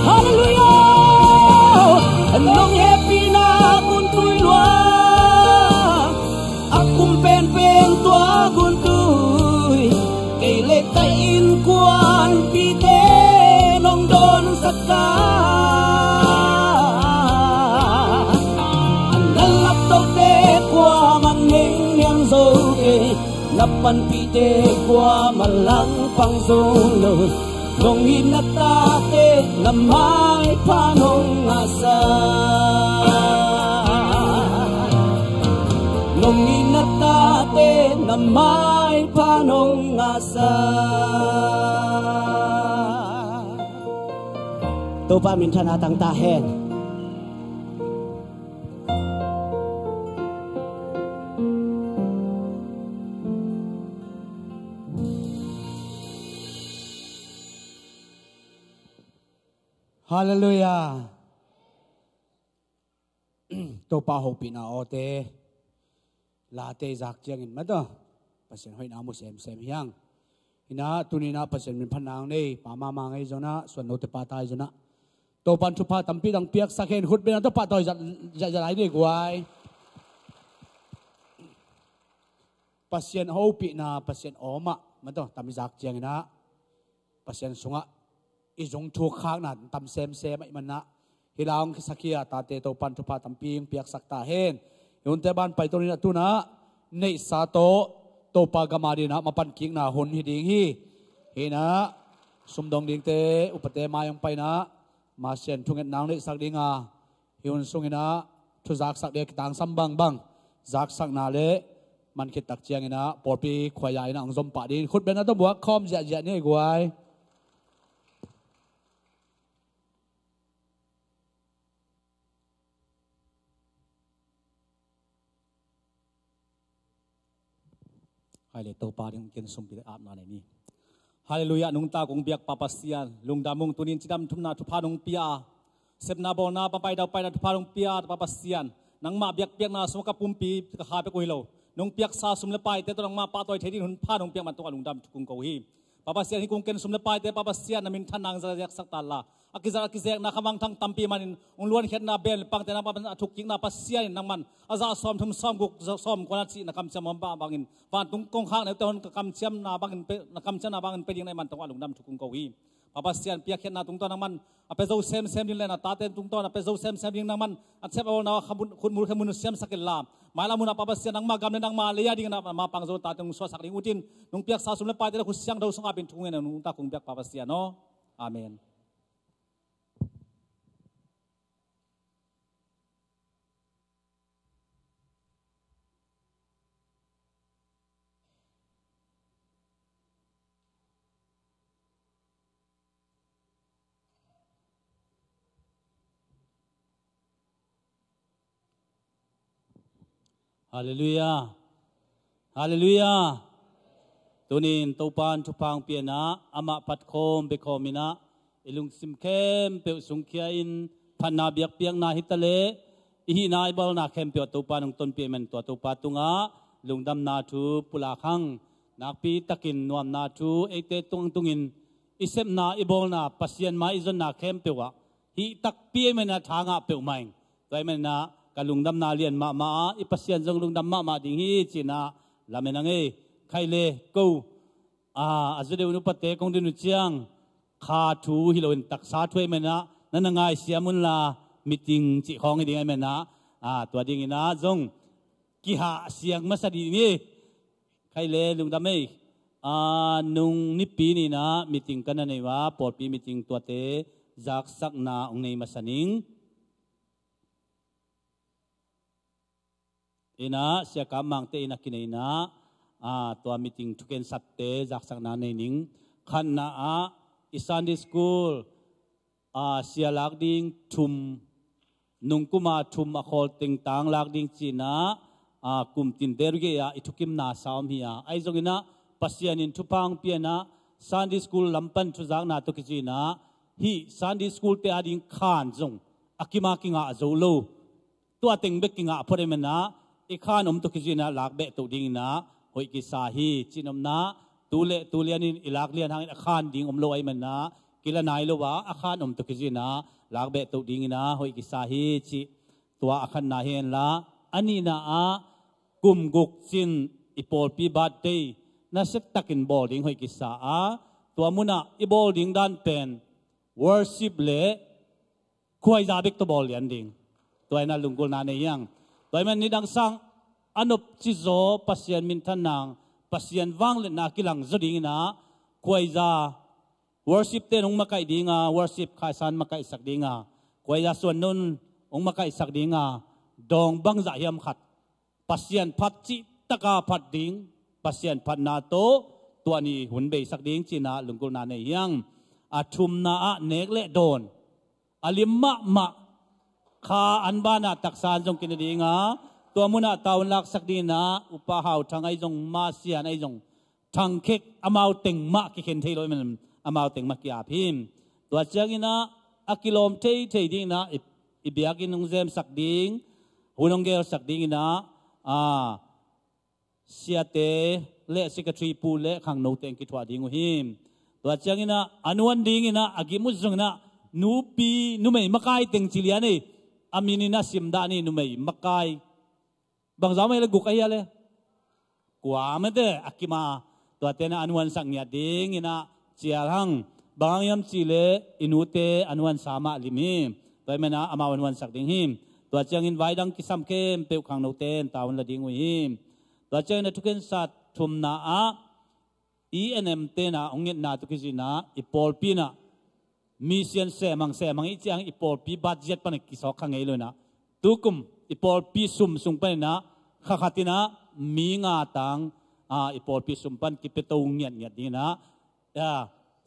Halleluiah. Nong hehpihna gun tui lua, a kum penpen tua gun tui, kei le ka innkuanpihte nong dawnsak ta. Na laptote kuaman henghiam zo kei, na panpihte kuaman langpang zo lo. Lungina tate na maipha nong ngahsa. Lungina tate na maipha nong ngahsa. Topa minthanna tang ta hen. Halleluiah. Topa hopihna awte late i zak ciangin mataw Pasian hoihna mu semsem hiang. Hinah tuninah Pasian min phatna ang nei pa mama ngei zonah suan note pa tai zonah Topan thupha tampi dang piaksak hen. Khutbena tawh pahtawi zat zat zat ai nei guai. Pasian hopihna Pasian awmah mataw tam i zak cianginah Pasian sungah i zung thuk khakna tam semsem ahih manah hih la hong khisak hi a tate Topan thupha tampi hong piaksak ta hen. Hi hunte ban pai toninah tunah neihsa tawh Topa gama dinah mapan kikna hun hi ding hi. Hinah sumdong dingte upate mai hong painah Pasian thungetna hong neihsak dinga hi hun sunginah thu zaksak ding a kitangsam bangbang zaksakna le man khit tak cianginah pawlpi khuaia inah hong zom pah ding. Khutbena tawh buak khawm ziahziah ni ei guai. Hai le Topa ding ken sumpi le apna nei ni. Halleluiah. Nungta kong biak Pa Pasian, lungdam ung, tunin cidam thumna thupha nong pia a, sepna bawlna papai daupaina thupha nong pia a Pa Pasian, nangmah biakpiakna sungah ka pumpi ka kha bek uh hi lo, nong piaksa sum le paite tawh nangmah pahtawi thei ding hun pha nong piak man tungah lungdam thu kong ko hi. Pa Pasian, hih kong ken sum le paite Pa Pasian na minthan nang zakzaksak ta la, a kizat a kizekna khamangthang tampi manin hong luankhiatna bem le pangte nangmah a thukkikna Pasian in nangman a zah sawm thum sawm guk sawm kuana cih na kamciam bangin vantung kongkhak neute hon ka kamciamna bangin pe, na kamciamna bangin pe ding na hih man tungah lungdam thu kong ko hi. Pa Pasian, piakkhiatna tungtawn nangman a pia zo semsem ding le na tate tungtawn a pia zo semsem ding nangman a sep a bawlna khutmul khemun siamsak inla, mailam hunah Pa Pasian nangma gam le nangma lei a dingin a mapang zo tate hong suahsak ding utin nong piaksa sum le paite le khut siangtho sungah pen thu ngen nungta kong biak Pa Pasian aw. Amen. Halleluiah. Halleluiah. Tunin Topan thupha hong pianah amah phatkhawm bekhawm inah i lungsim khempeuh sungkhia in phatna biakpiakna hitaleh i hihna i bawlna khempeuh ah Topa nong tonpih ahih man tua Topa tungah lungdamna thu pulak hang. Nakpi takin nuamna thu eite tungtungin i sepna i bawlna Pasian mai i zonna khempeuh ah hih takpi ahih manah tha ngah peuhmah ing. Tua ahih manah ka lungdamna lian mahmah a i Pasian zong lungdam mahmah ding hi cinah lamen a ngei. Khaile ko a, a zu deuh in upate kong din uh ciang kha thu hi loin taksa thu ahih manah na na ngaisiam unla meeting cih khawng hi ding ahih manah, a, tua dinginah zong kihah siang masa dih ni. Khaile lungdam ei. A, nung nipi ninah meeting ka na nei uh a, pawlpi meeting tuate zaksakna hong nei masa ning. Inah Sia Kap Mangte in a kinei inah, ah, tua meeting thukensatte zaksakna nei ning. Khatna ah i Sunday school, ah, sia lak ding thum, nungkuma thum a khawl tengtang lak ding ci inah, ah, kum tin derugei ah i thukimna sa om hi a. Ahi zong inah Pasian in thupha hong pia inah Sunday school lam pan thuzakna tawh kici inah hih Sunday school te ading khan zong a kim a kingah zo lo. Tua teng bek kingah phot ahih manin ah i khan om tawh kici inah lak beh toh ding inah hoih kisa hi. Cih nopna, tu le tu lian in i lak lian hangin a khan ding om lo ahih manin ah kila nai lo a, a khan om tawh kici inah lak beh toh ding inah hoih kisa hi cih tua a khatna hi henla, a nihna ah kum guk cin i pawlpi birthday nasia takin bawl ding hoih kisa a, tua munah i bawl ding dan pen worship le khuaiza bek tawh bawl lian ding. Tua inah lunggulhna nei hi hang. Tua ahih manin nidang sang a nopci zaw Pasian minthan nang, Pasian vangliatna a kilang zaw ding inah khuaiza worship te in hong makaih ding a, worship khaisan makaihsak ding a, khuaiza suan nun hong makaihsak ding a, dawng bangzah hiam khat Pasian phat cih taka phat ding, Pasian phatna tawh tua ni hun beisak ding ci inah lunggulhna nei hi hang. A thumna ah nek le dawn a lim mahmah kha an banah taksa an zong kina ding a, tua munah taun laksak ding inah Upa Hau Thang ahi zong, Ma Sian ahi zong, Thang Khek amau teng mah kikhen thei lo ahih manin amau teng mah ki-ap hi. Tua ciang inah a kilawm theithei ding inah i, i biakinn hong zemsak ding, hun hong gelsak ding inah, ah, siate le secretary pu le khangnote hong kithuah ding uh hi. Tua ciang inah a nuan ding inah a gim uh zong inah nupi, numei makai teng ci lian ei, a min inah simdah ni, numei makai. Bangzah mah hi le, guk ahi a le, kua mete a kim a, tuate inah a nuansak ngiat ding inah cial hang. Bang hang hiam cih leh i nute a nuansa mah lim hi. Tua ahih manin ah amau a nuansak ding hi. Tua ciangin vai dang kisam khempeuh khangnote in taun la ding uh hi. Tua ciangin a thukhensat thumna ah E N M te inah hong ngetna tawh kici inah i pawlpi inah mi sian semang semang i cih hang i pawlpi budget pan a kisawk kha ngei lo inah, tukum i pawlpi sum sung pan inah kha khat inah mi nga tang, ah, i pawlpi sum pan kipia to ngiatngiat ding inah, ah,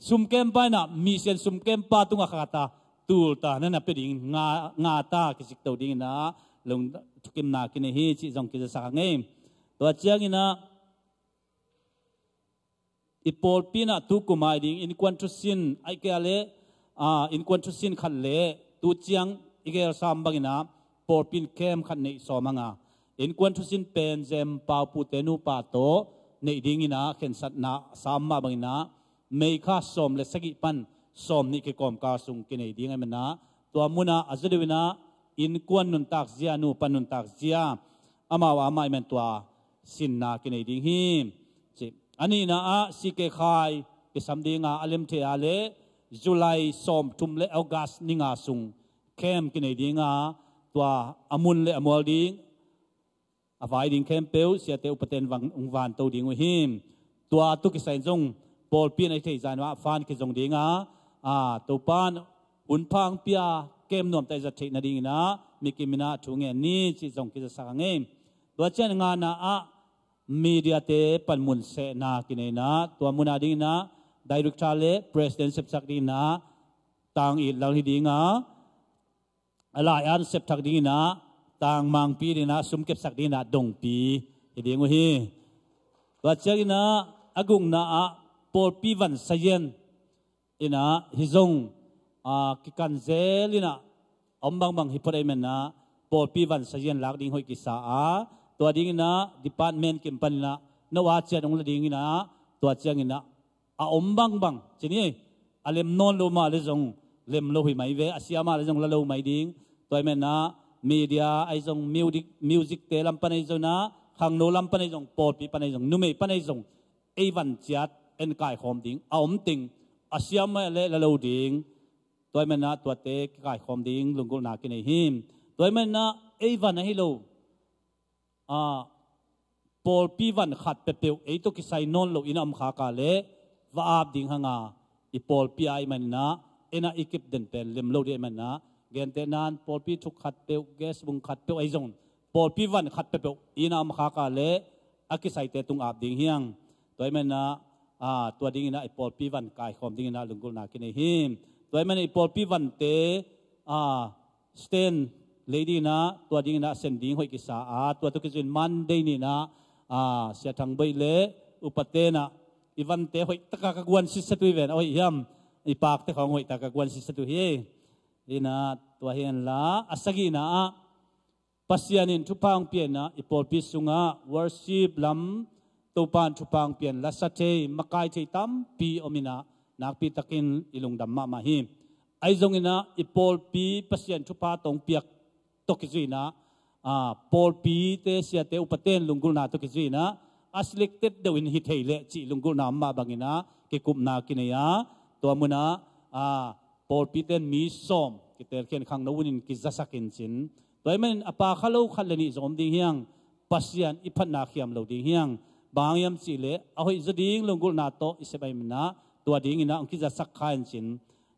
sumkempa inah mi sian sumkempa tungah kha khat a tul ta na na pia ding, nga, nga ta kisik to ding inah lung thukimna kinei hi cih zong kizasak a ngei. Tua ciang inah i pawlpi inah tukum a i ding innkuan thusin, ahih kei a le, ah, innkuan thusin khat le tu ciang i gelsam bang inah pawlpi in camp khat neih sawm hang a, innkuan thusin pen Zem Pau pute nupa tawh neih ding inah khensatna sa om mah bang inah May kha sawm le sagih pan sawm nih kikawmkal sung kinei ding ahih manin ah, tua munah a zaw deuh inah innkuan nuntak zia, nupa nuntak zia, amau a mah ahih manin tua sinna kinei ding hi. Ci. A nihna ah C K Khai kisam ding a, a lem thei a le July sawmthum le August ni nga sung camp kinei ding a, tua a mun le a mual ding, a vai ding khempeuh siate upate in vang, hong vanto ding uh hi. Tua tawh kisai in zong pawlpi in a i theih zah in ah fan kizong ding a, a, Topa in hun pha hong pia, camp nuamtak i zat theih nading inah mi kim inah thu ngen ni cih zong kizasak a ngei. Tua ciang ngana ah media te panmun sehna kinei inah, tua mun a ding inah director le president sepsak ding inah Tang It Lal hi ding a, a lai-at septhak ding inah Tang Mangpi ding inah, sum kepsak ding inah Dongpi hi ding uh hi. Tua ciang inah a gukna ah pawlpi van sazian inah hih zong, a, kikan zel inah a om bangbang hi phot ahih manin ah pawlpi van sazian lak ding hoih kisa a, tua ding inah department kim pan inah no a ciat hong la ding inah, tua ciang inah a om bangbang ci ni, a lem nawn lo mah le zong lem lo hi mai ve, a sia mah le zong la lo mai ding. Tua ahih manin ah media ahi zong, music, music te lam pan ahi zong inah, khangno lam pan ahi zong, pawlpi pan ahi zong, numei pan ahi zong, ei van ciat en kaikhawm ding a om teng, a sia mah le la lo ding. Tua ahih manin ah tuate kikaikhawm ding lunggulhna kinei hi. Tua ahih manin ah ei van ahi lo, a, pawlpi van khat peuhpeuh ei tawh kisai nawn lo in a om khak a leh va ap ding hang a, i pawlpi ahih manin ah en a i kip den pen lem lo ding ahih manin ah, gentehna in pawlpi thuk khat peuh, guest bung khat peuh ahi zong pawlpi van khat peuhpeuh inn ah om khak a leh a kisaite tung ap ding hi hang. Tua ahih manin ah, aa, tua dingin ah i pawlpi van kaikhawm dingin ah lunggulhna kinei hi. Tua ahih manin i pawlpi vante, aa, stand lei dingin ah, tua dingin ah send ding hoih kisa a, tua tawh kizui in Monday ni-in ah, aa, Sia Thang Bawi le upaten ah i vante hoih takin ka guan sitset uh hi ven, a hoih hiam, i pakte khawng hoih takin ka guan sitset uh hi. Hi-in ah tua hi inla, a sagihna ah Pasian in thupha hong pia in ah i pawlpi sungah worship lam, Topa in thupha hong pia in lasa thei, makai thei tampi om in ah, nakpi takin i lungdam mahmah hi. Ahi zongin ah i pawlpi Pasian thupha tawh hong piak tawh kizui in ah, aa, pawlpite, siate, upaten lunggulhna tawh kizui in ah, a selected deuh in hi thei leh cih lunggulhna om mah bangin ah kikupna kinei a, tua mun ah, aa, pawlpite in mi sawm kitelkhian khangno hunin kizasak in cin. Tua ahih manin a pakha lo khat le nih zong om ding hi hang, Pasian i phatna khiam lo ding hi hang. Bang hang hiam cih leh a hoih zaw ding lunggulhna tawh i sep ahih manin ah, tua dingin ah hong kizasak kha in cin.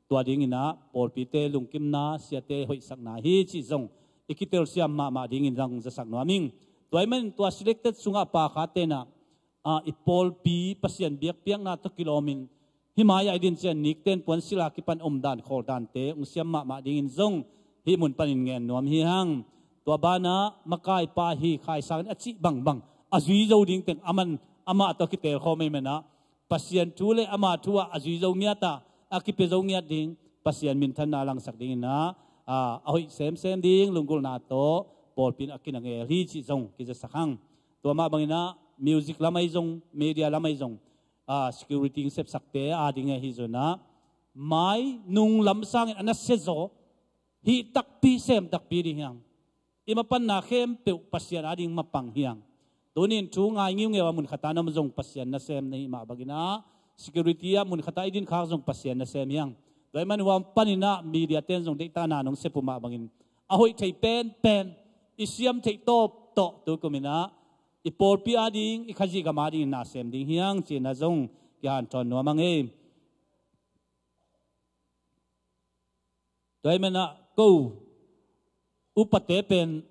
Tua dingin ah pawlpite lungkimna, siate hoihsakna hi cih zong i kitelsiam mahmah dingin zong zasak nuam ing. Tua ahih manin tua selected sungah a pakhate in ah, aa, i pawlpi Pasian biakpiakna tawh kilawm in, hih mai-ah i din ciang nikten puansilh a kipan omdan khawldante hong siam mahmah dingin zong hih mun panin ngen nuam hi hang. Tua banah makaipa hi, khaisang in a cih bangbang a zui zo ding teng aman, amah tawh a kitelkhawm ahih manin ah, Pasian thu le ama thu ah a zui zo ngiat a, a kipia zo ngiat ding, Pasian minthanna langsak dingin ah, aa, a hoih semsem ding lunggulhna tawh pawlpi in a kinangel hi cih zong kizasak hang. Tua mah bangin ah music lam ahi zong, media lam ahi zong, aa, security hong sepsakte ading ahi zongin ah, mai nung lam sangin a nasia zaw, hih takpi sem takpi ding hi hang. I mapanna khempeuh Pasian ading mapang hi hang. Tuni-in thu ngai ngiungeu a mun khat ah na om zong Pasian nasem na hih mah bangin ah, security ah mun khat ah i din khak zong Pasian nasem hi hang. Tua ahih manin hua panin ah media ten zong deihtakna nong sep uh mah bangin, a hoih thei penpen, i siam theih tawp tawh tu kum in ah i pawlpi ading, i Khazih gam adingin na sem ding hi hang cihna zong kihanthawn nuam hang ei. Tua ahih manin ah ko upate pen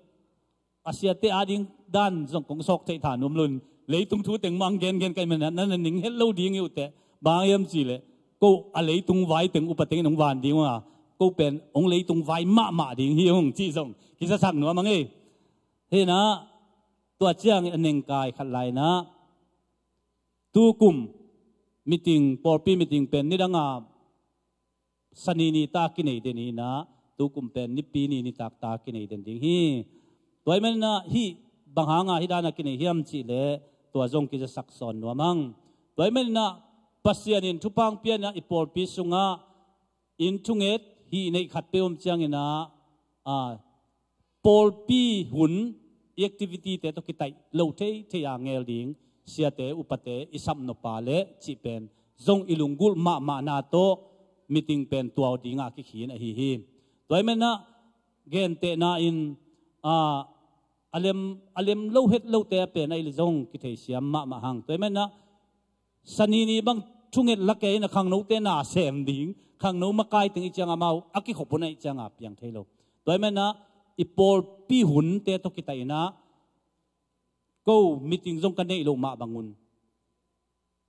a siate ading dan zong kong sawk theih tha nuam lo in, leitung thu teng mah hong gengen ka hih manin ah na na ning het lo ding hi uh teh. Bang hang hiam cih leh ko a leitung vai teng upate in hong van ding uh a, ko pen hong leitung vai mahmah ding hi ung cih zong kizasak nuam hang ei. Hi-in ah tua ciang a nengkai khat lai-in ah, tu kum meeting, pawlpi meeting pen nidang a Sani ni ta kinei den hi-in ah, tu kum pen Nipi ni nitak ta kinei den ding hi. Tua ahih manin ah hih bang hang a hih dan a kinei hiam cih leh tua zong kizasak sawn nuam hang. Tua ahih manin ah Pasian in thupha hong pia in ah i pawlpi sungah inn thunget hih neih khat peuh om ciangin ah, aa, pawlpi hun i activity te tawh kitaih lo thei thei a ngel ding siate upate i sapnop a leh cih pen zong i lunggulh mahmahna tawh meeting pen tua ding a kikhin ahi hi. Tua ahih manin ah gentehna in, aa, a lem, a lem lo het lote a pen ahih leh zong kitheisiam mahmah hang. Tua ahih manin ah Sani ni bang thunget la kei in a khangnote na sem ding, khangno makai teng i ciang amau a kikhop hun ahih ciang a piang thei lo. Tua ahih manin ah i pawlpi hunte tawh kitaih in ah ko meeting zong ka neih loh mah bangun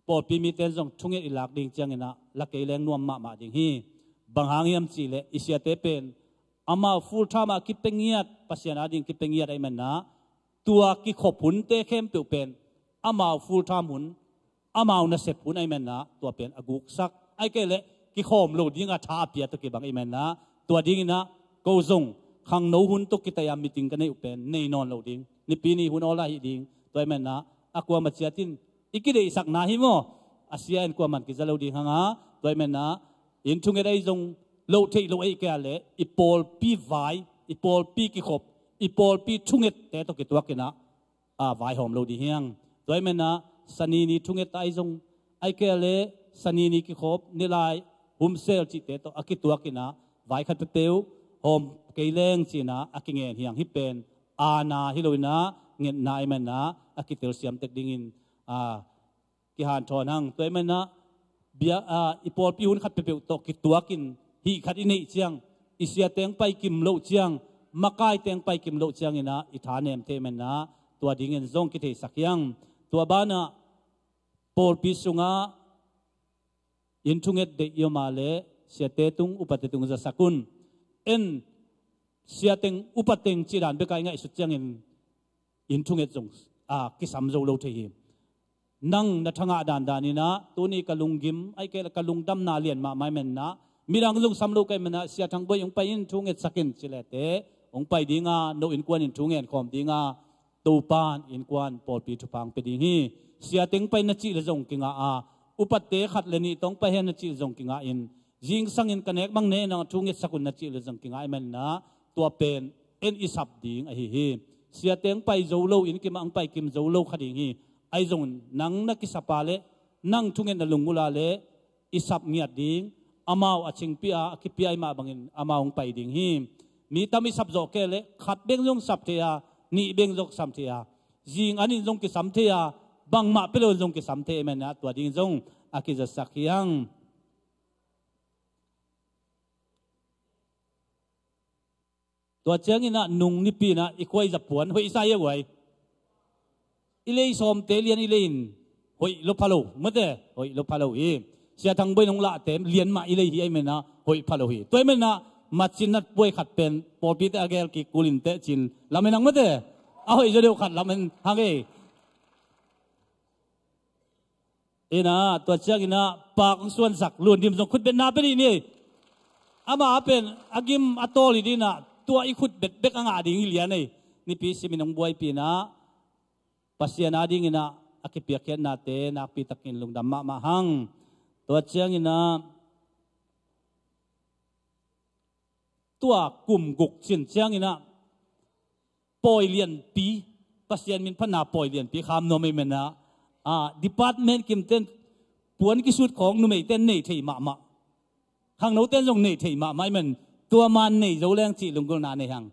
pawlpi mite in zong thunget i lak ding ciangin ah la kei leng nuam mahmah ding hi. Bang hang hiam cih leh i siate pen amau full time ah kipia ngiat, Pasian ading kipia ngiat ahih manin ah tua kikhop hunte khempeuh pen amau full time hun, amau nasep hun ahih manin ah tua pen a guksak, ahih kei leh kikhawm lo ding a tha a pia tawh kibang ahih manin ah tua dingin ah ko zong khangno hun tawh kitaih a meeting ka neih uh pen nei nawn lo ding, Nipi ni hun awl a hi ding. Tua ahih manin ah a kuamah ciat in i kideihsakna hi maw, a sia in kuamah in kiza lo ding hang a. Tua ahih manin ah inn thunget ahi zong lo theih lo ahih kei leh i pawlpi vai, i pawlpi kikhop, i pawlpi thungette tawh kituakin ah, aa, vaihawm lo ding hi hang. Tua ahih manin ah Sani ni thunget ahi zong, ahih kei leh Sani ni kikhop, nilai, humsel cihte tawh a kituakin ah vai khat peuhpeuh hawm kei leng ci-in ah a kingen hi hang. Hih pen aana hi lo-in ah ngetna ahih manin ah a kitelsiam tek dingin, aa, kihanthawn hang. Tua ahih manin ah bia, aa, i pawlpi hun khat peuhpeuh tawh kituakin hih khat i neih ciang, i siate hong pai kim loh ciang, Makai teng pai kim loh ciangin ah i tha nem thei man ah, tua dingin zong kitheisak hi hang. Tua banah pawlpi sungah in thunget deih i om a leh siate tung, upate tung zasak un. En, sia teng, upa teng cih dan bek a i ngaihsut ciangin in thunget zong, a, kisam zo lo thei hi. Nang na thangah dandan in ah, tuni ka lunggim, ahih kei leh ka lungdamna lian mahmah ahih man ah, midang zong sam lo ka hih man ah, Sia Thang Boi hong pai in, thungetsak in ci leh teh hong pai ding a, no innkuan in thungen khawm ding a, Topa'n innkuan pawlpi thupha hong pia ding hi. Sia teng pai na cih leh zong kingah a, upate khat le nih tawh hong pai hen na cih leh zong kingah in, zingsangin ka nek bang ne in ah thungetsak un na cih leh zong kingah ahih man ah, tua pen en i sap ding ahi hi. Sia teng pai zo lo, inn kim ah hong pai kim zo lo kha ding hi. Ahi zongin nang na kisap a leh, nang thungetna lunggulh a leh, i sap ngiat ding, amau a cingpi a, a kipia ahih mah bangin amau hong pai ding hi. Mi tam i sap zawh kei leh, khat beng zong sap thei a, nih beng zong sap thei a, zing an in zong kisam thei a, bangmah pia lo in zong kisam thei ahih man ah, tua ding zong a kizasak hi hang. Tua ciangin ah nung nipi in ah i khuaiza puan hoih sa hi a guai. I lei sawmte lian i lei in hoih lo pha lo, mate, hoih lo pha lo hi. Sia Thang Boi in hong lahte lian mah i lei hi ahih man ah hoih pha lo hi. Tua ahih man ah macin nat puai khat pen pawlpite a gel kik kul in teh ci-in lamen hang, mate. A hoih zaw deuh khat lamen hang ei. In ah, tua ciangin ah pak hong suansak, Lun Dim zong khutbetna pia dih ni. Ama pen a gim a tawl hi ding in ah, tua i khutbet bek a ngah ding hi lian ei. Nipi simin hong buaipih in ah, Pasian adingin ah a kipiakkhiatnate nakpi takin lungdam mahmah hang. Tua ciangin ah, tua kum guk cin ciangin ah, pawi lianpi, Pasian min phatna pawi lianpi kham nuam ahih man ah, a, department kimte in puan kisut khawng numeite in nei thei mahmah, khangnote in zong nei thei mahmah ahih man, tua man nei zo leng cih lunggulhna nei hang.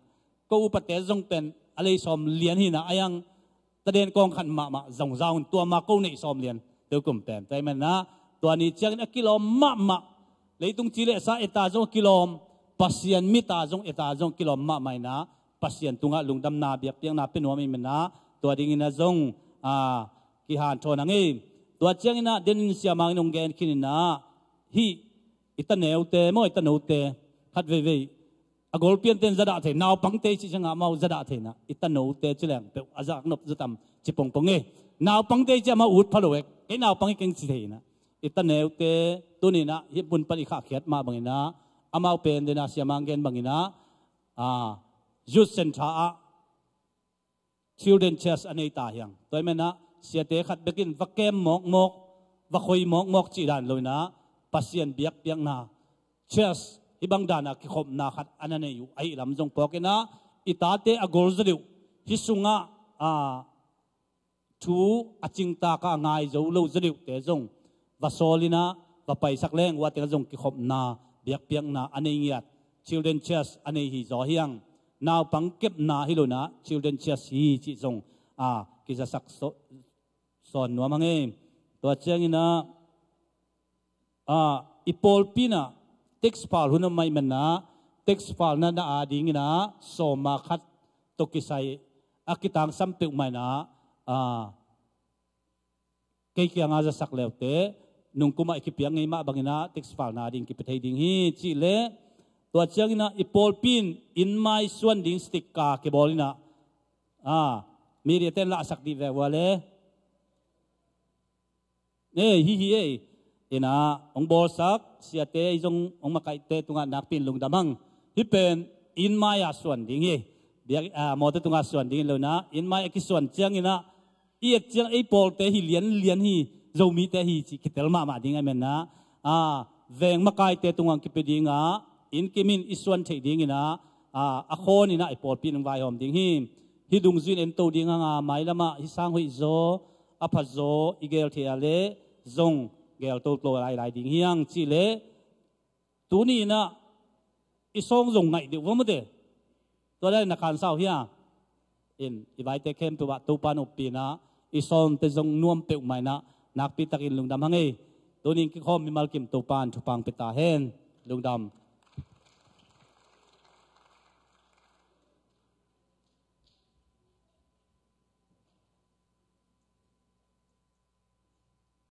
Ko upate zong pen a lei sawm lian hi in ah, a yang taden kawng khan mahmah zong za un, tua ma ko neih sawm lian teukum pen. Tua ahih man ah, tua ni ciangin a kilawm mahmah. Leitung ci le sa et a zong a kilawm, Pasian mit a zong et a zong a kilawm mahmah in ah, Pasian tungah lungdamna biakpiakna pia nuam ahih man ah, tua dingin ah zong, a, kihanthawn hang ei. Tua ciangin ah, den in Sia Mang in hong gen khin in ah, hih i taneute maw, i tanote khat veivei a golpiante in za dah thei, naupangte i cih ciangah amau za dah thei in ah, i tanote ci leng peuh a zak nop za tam ci pongpong ei. Naupangte i cih amau ut pha lo ei, kei naupang hi keng ci thei in ah. I taneute tuni in ah hih mun pan i khahkhiat mah bangin ah, amau pen den a Sia Mang gen bangin ah, a, youth center ah Children Church a nei ta hi hang. Tua ahih man ah, siate khat bek in va kem mawkmawk, va khoi mawkmawk cih dan lo in ah, Pasian biakpiakna, church, hih bang dan a kikhopna khat a na nei uh ahih lam zong phawk in ah, i tate a gol zaw deuh, hih sungah, a, thu a cingtak a ngai zo lo zaw deuhte zong va sawl in ah, va paisak leng, ua teng ah zong kikhopna, biakpiakna a nei ngiat Children Church a nei hi zaw hi hang. Naupang kepna hi lo in ah, Children Church hi cih zong, a, kizasak saw-, sawn nuam hang ei. Tua ciangin ah, a, i pawlpi in ah tax file hun om ahih man ah, tax file na na adingin ah sawma khat tawh kisai a kitangsam peuhmah in ah, a, kei kiangah zasak leute, nungkum ah i kipiak ngei mah bangin ah tax file na ding kipia thei ding hi cih leh, tua ciangin ah i pawlpi in inn mai suan ding sticker kibawl in ah, a, mediate in lahsak dih ve ua le. Ei, hi hi ei. In ah, hong bawlsak siate, ei zong hong makaihte tungah nakpi in lungdam hang. Hih pen inn mai ah suan ding hi. Biak, a, mawtaw tungah suan ding hi lo in ah, inn mai a kisuan ciangin ah, i et ciang ei pawlte hi lianlian hi, Zomite hi cih kitel mahmah ding ahih man ah, a, veng makaite tungah kipia ding ah, inn kim in i suan theih dingin ah, a, a khawn in ah i pawlpi in hong vaihawm ding hi. Hih dungzui in ento ding hang a, mailam ah hih sang hoih zaw, a pha zaw i gel theih a leh zong gel toto lailai ding hi hang cih leh, tuni in ah i sawng zong ngaih deuh va, mate. Tua dan in na khansau hia? In, i vaite khempeuh ah Topa'n ompih in ah, i sawngte zong nuam peuhmah in ah, nakpi takin lungdam hang ei. Tuni in kikhawm mimal kim Topa'n thupha hong pia ta hen. Lungdam.